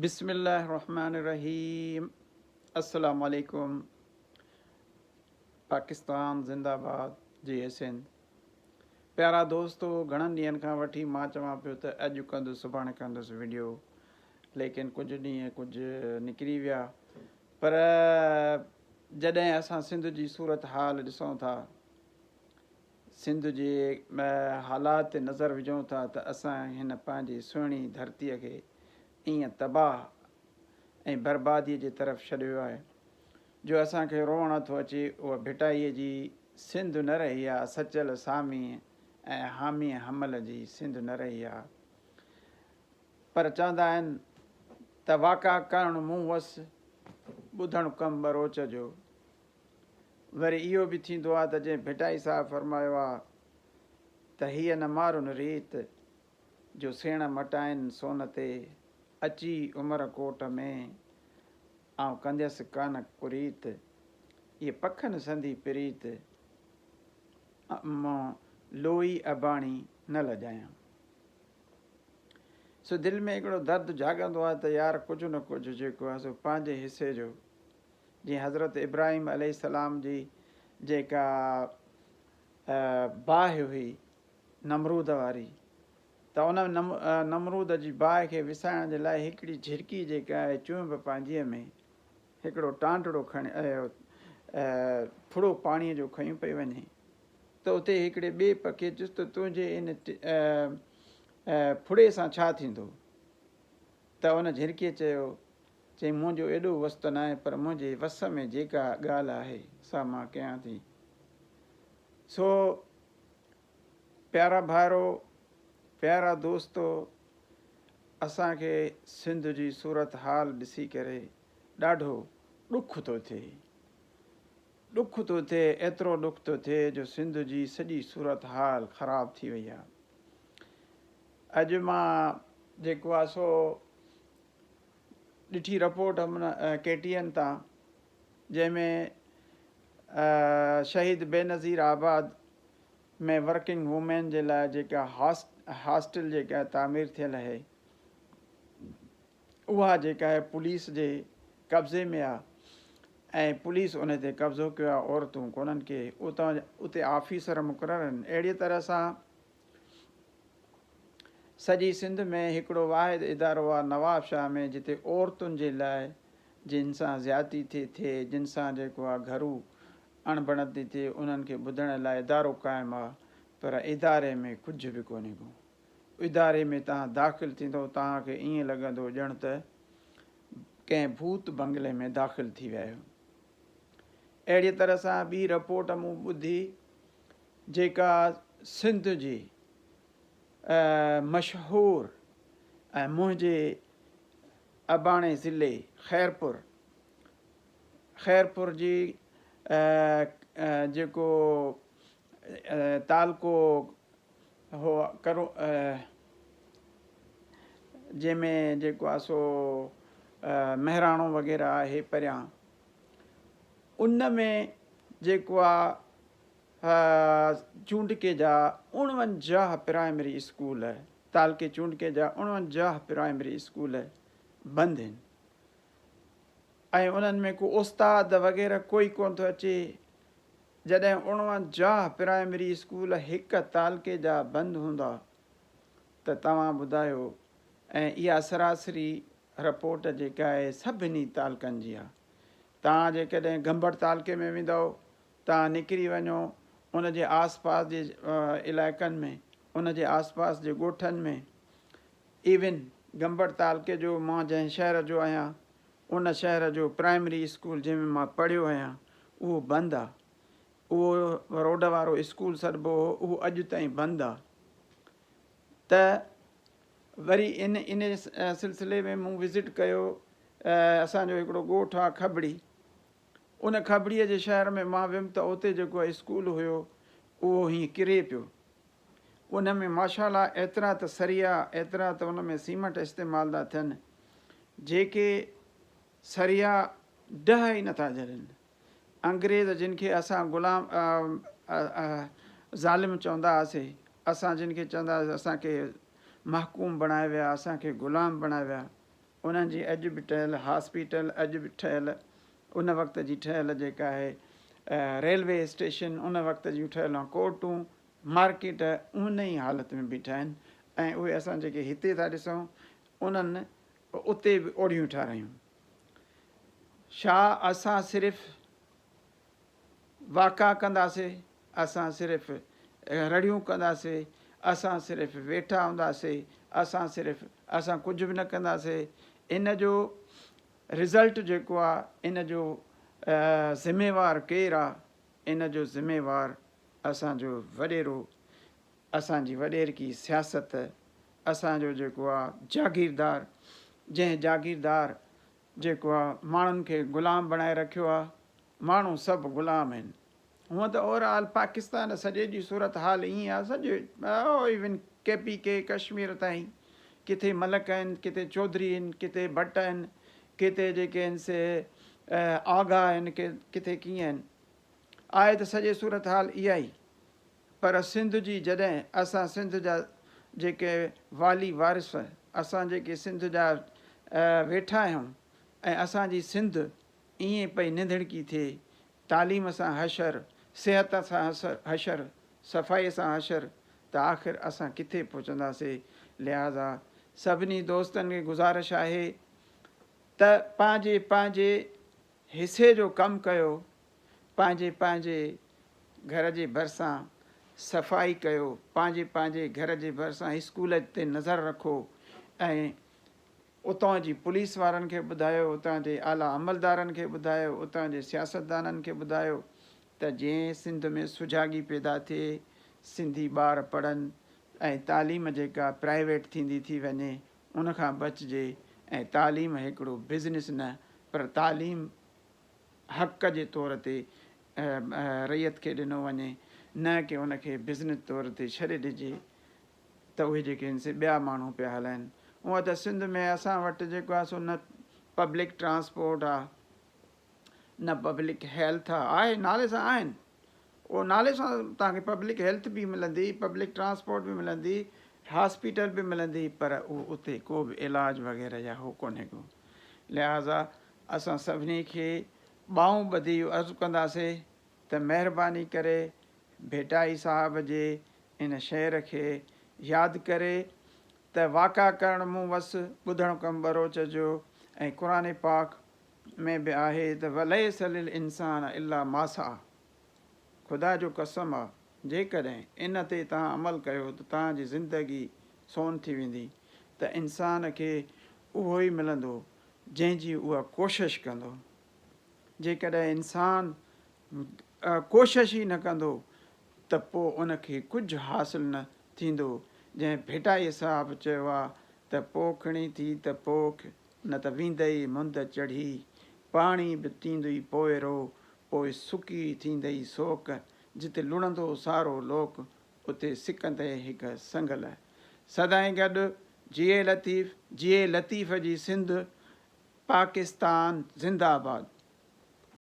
بسم الله الرحمن الرحيم السلام عليڪم پاڪستان زنده باد جي سنڌ پيارا دوستو گهڻن ڏينهن کان وٺي مان چوان پيو ته اڄ ڪندس سڀاڻي ڪندس وڊيو ليڪن ڪجهه ڏينهن ڪجهه نڪري ويا پر جڏهن اسان سنڌ جي صورت حال ڏسون ٿا سنڌ جي حالات تي نظر وجهون ٿا ته اسان هن پنهنجي سهڻي ڌرتيء کي ائين تباهه ۽ برباديء جي طرف ڇڏيو آهي جو اسان کي روئڻ ٿو اچي. اها ڀٽائيء جي سنڌ نه رهي آ، سچل ساميء ۽ حاميء حمل جي سنڌ نه رهي آ. پر چوندا آهن ته واڪا ڪرڻ مون وس، ٻڌڻ ڪم ٻروچ جو. وري اهو به ٿيندو آهي ته جئين ڀٽائي صاحب فرمايو آهي ته هيء نه مارن ريت، جو سيڻ مٽائين سون تي، اچي عمر ڪوٽ ۾، آئون ڪنديس ڪانه ڪريت، ايء پکن سندي پريت، مون لوئي اباڻي نه لڄايان. سو دل ۾ هڪڙو درد جاڳندو آهي ته يار ڪجهه نه ڪجهه جيڪو آهي سو پنهنجي حصي جو جيئن حضرت ابراهيم عليه السلام جي جيڪا باهه هئي نمرود واري ته ان نمرود جي باهه کي وسائڻ جي لاء هڪڙي جهرڪي جيڪا آهي چونب پانجيء ۾ هڪڙو ٽانڊڙو کڻي ڦڙو پاڻيء جو کنيو پئي وڃي ته اتي هڪڙي ٻئي پکي چيس ته تنهنجي ان ڦڙي سان ڇا ٿيندو؟ ته ان جهرڪيء چيو چيائين، منهنجو ايڏو وس ته ناهي، پر منهنجي وس ۾ جيڪا ڳالهه آهي، سا مان ڪيان ٿي. سو پيارا ڀائرو، پيارا دوستو، اسان کي سنڌ جي صورتحال ڏسي ڪري ڏاڍو ڏک ٿو ٿئي. ڏک ٿو ٿئي، ايترو ڏک ٿو ٿئي جو سنڌ جي سڄي صورتحال خراب ٿي وئي آهي. اڄ مان جيڪو آهي سو ڏٺي رپورٽ ڪي ٽي اين تان جنهن ۾ شهيد بينظير آباد ۾ ورڪنگ وومين جي لاء جيڪا هاسٽل جيڪا تعمير ٿيل آهي اها جيڪا آهي پوليس جي قبضي ۾ آهي ۽ پوليس ان تي قبضو ڪيو آهي عورتون ڪونهن ڪي اتان اتي آفيسر مقرر آهن اهڙي طرح سان سڄي سنڌ ۾ هڪڙو واحد ادارو آ نواب شاهه ۾ جتي عورتن جي لاء جن سان زيادتي ٿي ٿئي جن سان جيڪو آ گهرو اڻبڻت ٿي ٿئي انهن کي ٻڌڻ لاء ادارو قائم آ پر اداري ۾ ڪجهه به ڪونهي ڪو اداري ۾ توهان داخل ٿيندو توهان کي ائين لڳندو ڄڻ ته ڪنهن ڀوت بنگلي ۾ داخل ٿي ويا آهيو اهڙي طرح سان ٻي رپورٽ مون ٻڌي جيڪا سنڌ جي مشهور ۽ منهنجي اباڻي ضلعي خيرپور، خيرپور جي جيڪو تعلقو هو ڪرو جنهن ۾ جيڪو آهي سو مهراڻو وغيره آهي پريان ان ۾ جيڪو آهي چونڊڪي جا 49 پرائمري اسڪول، تعلقي چونڊڪي جا 49 پرائمري اسڪول بند آهن ۽ انهن ۾ ڪو استاد وغيره ڪوئي ڪونه ٿو اچي. جڏهن 49 پرائمري اسڪول هڪ تعلقي جا بند هوندا ته توهان ٻڌايو ۽ اها سراسري رپورٽ جيڪا آهي سڀني تعلقن جي آهي. توهان جيڪڏهن گمبٽ تعلقي ۾ ويندؤ تان نڪري وڃو ان جي آس پاس جي علائقن ۾ ان جي آس پاس جي ڳوٺن ۾ ايون گمبٽ تعلقي جو مان جنهن شهر جو آهيان ان شهر جو پرائمري اسڪول جنهن ۾ مان پڙهيو آهيان اهو بند آ اهو روڊ وارو اسڪول سڏبو هو اهو اڄ تائين بند آ ته وري ان ان سلسلي ۾ مون وزٽ ڪيو اسان جو هڪڙو ڳوٺ آ کبڙي ان کٻڙيء جي شهر ۾ مان ويم ته اتي جيڪو اسڪول هيو اهو هيئن ڪري پيو. ان ۾ ماشاء الله ايترا ته سريا، ايترا ته ان ۾ سيمنٽ استعمال ٿا ٿين، جيڪي سريا ڊهه ئي نٿا جهلين. انگريز جن کي اسان غلام ظالم چوندا هئاسي، اسان جن کي چوندا هئاسي اسان کي محڪوم بڻائي ويا، اسان کي غلام بڻائي ويا. انهن جي اڄ به ٺهيل هاسپيٽل اڄ به ٺهيل ان وقت جي ٺهيل جيڪا آهي ريلوي اسٽيشن ان وقت جون ٺهيل ڪورٽون مارڪيٽ ان ئي حالت ۾ بيٺا آهن ۽ اهي اسان جيڪي هتي ٿا ڏسون انهن اتي به اوڙيون ٺارايون. شا اسان صرف واڪا ڪنداسي، اسان صرف رڙيون ڪنداسي، اسان صرف ويٺا هونداسي، اسان صرف اسان ڪجهه به نه ڪنداسي، ان جو رزلٽ جيڪو آ ان جو ذميوار ڪير آ؟ ان جو ذميوار اسان جو وڏيرو، اسان جي وڏيرڪي سياست، اسان جو جيڪو آ جاگيردار، جنهن جاگيردار جيڪو آ ماڻهن کي غلام بڻائي رکيو آ، ماڻهو سڀ غلام آهن. هونء ته اوور آل پاڪستان سڄي جي صورت حال ائين آ، سڄي ايون ڪي پي ڪي ڪشمير تائين ڪٿي ملڪ آهن، ڪٿي چوڌري آهن، ڪٿي ڀٽ آهن، ڪٿي جيڪي آهن سي آغا آهن، ڪٿي ڪيئن آهن. آهي ته سڄي صورت حال اها ئي پر سنڌ جي جڏهن اسان سنڌ جا جيڪي والي وارث اسان جيڪي سنڌ جا ويٺا آهيون ۽ اسان جي سنڌ ائين پئي نڌڻڪي ٿئي تعليم سان حشر صحت سان حشر صفائي سان حشر ته آخر اسان ڪٿي پهچنداسي لهٰذا سڀني دوستن کي گذارش آهي ته پنهنجي پنهنجي حصي جو ڪم ڪيو پنهنجي پنهنجي گهر جي ڀرسان صفائي ڪيو، پنهنجي پنهنجي گهر جي ڀرسان اسڪول تي نظر رکو ۽ اتان جي پوليس وارن کي ٻڌايو، اتان جي اعليٰ عملدارن کي ٻڌايو، اتان جي سياستدانن کي ٻڌايو ته جئين سنڌ ۾ سجاڳي پيدا ٿئي، سنڌي ٻار پڙهن ۽ تعليم جيڪا پرائيويٽ ٿيندي ٿي وڃي ان کان بچجي ۽ تعليم هڪڙو بزنس نه پر تعليم حق جي طور تي رعيت کي ڏنو وڃي نه ڪي ان کي بزنس طور تي ڇڏي ڏجي ته اهي جيڪي آهن سي ٻيا ماڻهو پيا هلائن. هونء ته سنڌ ۾ اسان وٽ جيڪو آهي سو نه پبلڪ ٽرانسپورٽ آهي نه پبلڪ هيلٿ آهي، آهي نالي سان آهن اهو نالي سان توهان کي پبلڪ هيلٿ به ملندي پبلڪ ٽرانسپورٽ به ملندي هاسپيٽل به ملندي پر اهو اتي ڪو به علاج وغيره يا هو ڪونهي ڪو لهٰذا اسان سڀني کي ٻانهون ٻڌي اهو عرض ڪنداسي ته مهرباني ڪري ڀٽائي صاحب جي ان شعر کي ياد ڪري ته واڪا ڪرڻ مون وس، ٻڌڻ ڪم ٻروچ جو ۽ قرآن پاڪ ۾ به آهي ته وليس للانسان الا ما سعيٰ خدا جو قسم آ جيڪڏهن ان تي توهان عمل ڪيو ته توهان جي زندگي سون ٿي ويندي ته انسان کي اهو ئي ملندو جنهن جي اها ڪوشش ڪندو. جيڪڏهن انسان ڪوشش ئي نه ڪندو ته پوء ان کي ڪجهه حاصل نه ٿيندو. جنهن ڀٽائي صاحب چيو آ ته پوکڻي ٿي ته پوک، نه ته ويندئي مند چڙهي، پاڻي به ٿيندئي پوئرو، پوء سڪي ٿيندئي سوڪ، جتي لڙندو سارو لوڪ، اتي سڪندئي هڪ سنگل. سدائين گڏ، جيئي لطيف، جيئي لطيف جي سنڌ، پاڪستان زنده آباد.